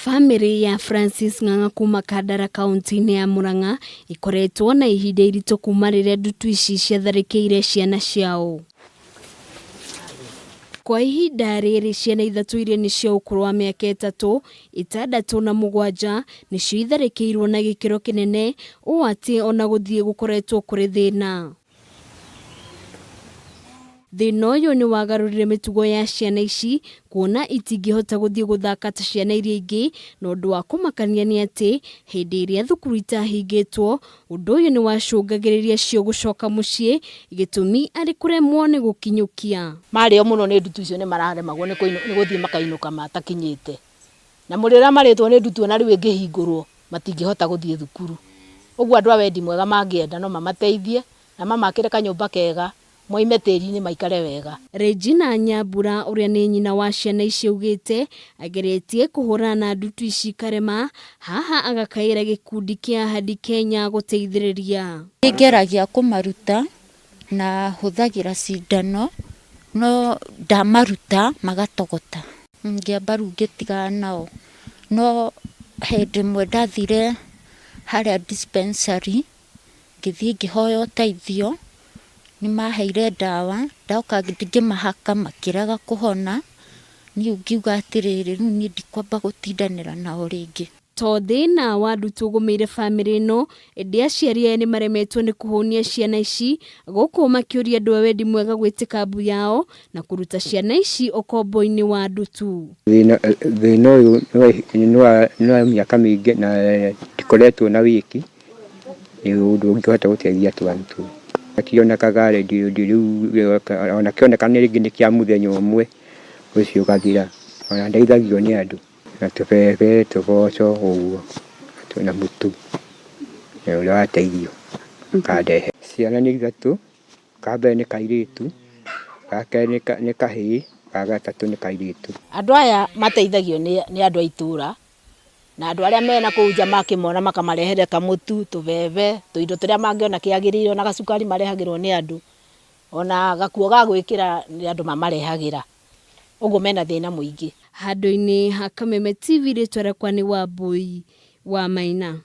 Bamĩrĩ ya Francis Ng'ang'a kuma Kandara kaunti-inĩ ya Murang'a ĩkoretwo na ihinda iritũ kuma rĩrĩa ndutu ici ciatharĩkĩire ciana ciao. Kwa ihinda rĩrĩ ciana ithatũ iria nĩ cia ũkũrũ wa mĩaka ĩtatũ, ĩtandatũ na mũgwanja nĩcio itharĩkĩirwo na gĩkĩro kĩnene ũũ atĩ ona gũthiĩ gũkoretwo kũrĩ thĩna. Thĩna ũyũ nĩ wagarũrire mĩtugo ya ciana ici kuona itingĩhota gũthiĩ gũthaka ta ciana iria ingĩ, na ũndũ wa kũmakania nĩ atĩ hĩndĩ ĩrĩa thukuru itahingĩtwo, ũndũ ũyũ nĩ wacũngagĩrĩria cio gũcoka mũciĩ, gĩtũmi arĩ kũremwo nĩ gũkinyũkia. Marĩo mũno nĩ ndutu icio nĩ mararemagwo nĩ gũthiĩ makainũka matakinyĩte. Na mũrĩo ũrĩa marĩtwo nĩ ndutu ona rĩu ĩngĩhingũrwo matingĩhota gũthiĩ thukuru. Ũguo andũ a wendi mwega mangĩenda no mamateithie na mamakĩre kanyũmba kega moime tĩri-inĩ maikare wega. Regina Nyambura ũrĩa nĩ nyina wa ciana ici augĩte ageretie kũhũrana na ndutu ici ikarema, haha agakaĩra gĩkundi kĩa Ahadi Kenya gũteithĩrĩria. Nĩngeragia kũmaruta na hũthagĩra cindano no ndamaruta magatogota. Ngĩamba rĩu ngĩtigana nao, no hĩndĩ ĩmwe ndathire harĩa dispensary ngĩthiĩ ngĩhoya ũteithio, nĩ maheire ndawa, ndoka ngĩmahaka makĩrega kũhona, niĩ ngiuga atĩrĩrĩ, rĩu niĩ ndikwamba gũtindanĩra nao rĩngĩ. To thĩna wa ndutu ũgũmĩire bamĩrĩ ĩno, ĩndĩ aciari aya nĩmaremetwo nĩ kũhũnia ciana ici, gũkũ makĩũria andũ a wendi mwega gwĩtĩka mbu yao na kũruta ciana ici ũkombo-inĩ wa ndutu. Thĩna ũyũ nĩ wa mĩaka mĩingĩ na ndikoretwo na wĩki nĩ ũndũ ũngĩhota gũteithia twana tũu. Gũtionekaga rĩu ona kĩoneka rĩngĩ nĩ kĩa mũthenya ũmwe ũcio ũgathira. Ona ndeithagio nĩ andũ na tũbebe, tũboco ũguo na mũtu ũrĩa wateithio akandehe. Ciana nĩ ithatũ, ka mbere nĩ kairĩtu, ga kerĩ nĩ kahĩĩ, ga gatatũ nĩ kairĩtu. Andũ aya mateithagio nĩ andũ a itũra na andũ arĩa mena kũu nja makĩmona makamarehere kamũtu, tũbebe, tũindo tũrĩa mangĩona kĩagĩrĩire ona gacukari marehagĩrwo nĩ andũ, ona gakuo ga gwĩkĩra nĩ andũ mamarehagĩra. Ũguo mena thĩna mũingĩ. Handũ-inĩ ha Kameme TV rĩtwa rĩakwa nĩ Wambũi wa Maina.